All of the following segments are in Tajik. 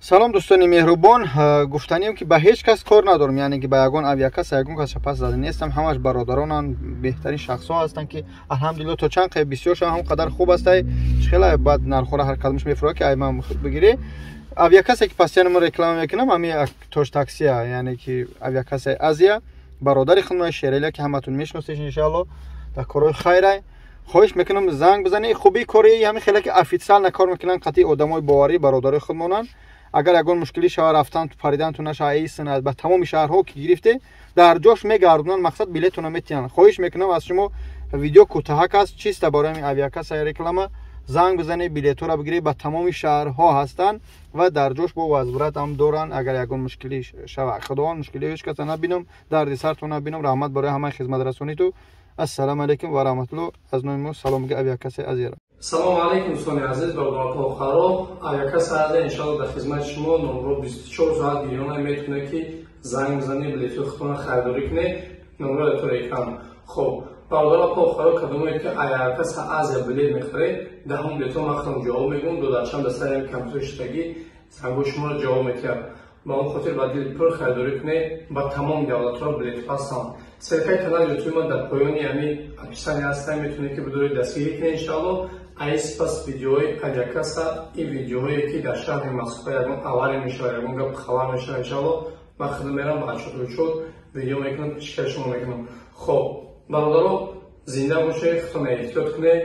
Салом, дӯстони меҳрубон. Гуфтанием, ки ба ҳеҷ кас кор надорам, яъне ки ба ягон авиакасса, ягон каса пас зада нестам. Ҳамаш бародаронанд, беҳтарин шахсҳо ҳастанд, ки алҳамдулилло то чанд қай бисёр шава, ҳам қадар хуб астай. Хеле баъд нархҳоро ҳар кадомаш мефурӯшад, ки ай ман бигирӣ. Авиакассе, ки постоянно мо реклама мекунам, ҳами Тош Таксия, яъне ки авиакассаи Азия, бародари худмои Шереля, ки ҳаматон мешиносед, иншаалло, дар корҳои хайрай. Хоҳиш мекунам, занг бизанед. Хубии кори ҳамин хеле, ки официально кор мекунанд, қатъи одамои боварӣ, бародарои худмонанд. Агар ягон мушкилӣ шава, рафтан париданту наша, айсина ба тамоми шаҳрҳо, ки гирифте, дар ҷош мегардонанд, мақсад билетона метиҳанд. Хоҳиш мекунам аз шумо, видео кӯтаҳак аст, чиста барои ҳамин авиакасса реклама. Занг бизанед, билетҳоро бигиред, ба тамоми шаҳрҳо ҳастанд ва дар ҷош бо возврат ҳам доранд, агар ягон мушкилӣ шава. Худованд мушкилӣ ҳеҷ каса набинам, дарди сартон набинам. Раҳмат барои ҳамаи хизматрасониту. Ассалому алайкум ва раҳматулло. Аз номи мо салом га авиакассаи Азияро. Салому алайкум, дӯстони азиз, бародарон, хоҳаро. Авиакасса Азия иншалло дар хизмати шумо. Номро 24 соат гирёна, метавонед, ки занг бизанед, билетҳои худтонро харидорӣ кунед. Номро дар тори экран. Хоб, бародарон, хоҳаро, кадомое ки Авиакасса Азия билет мехаред, дар ҳамон билетҳо ман худам ҷавоб мегӯям. Додарчам дар сари компютер шиштагӣ, зангҳои шуморо ҷавоб медиҳад. Ба он хотир ба дили пур харидорӣ кунед, ба тамоми давлатҳо билетҳо ҳастанд. Ссылка и канали Ютуби ма дар поёни ҳами описание ҳастан, метавонед, ки бидоред, дастгирӣ кунед иншаалло. Ай сипас видеоҳои авиакасса и видеоҳое, ки дар шаҳри Москва ягон авария мешавад, ягон гап хабар мешавад, иншаалло ман худам мерам, ба отчёт видео мекунам, пешкаши шумо мекунам. Хоб, бародаро, зинда бошед, худтон эҳтиёт кунед.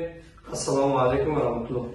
Ассалому алайкум ва раҳматуллоҳ.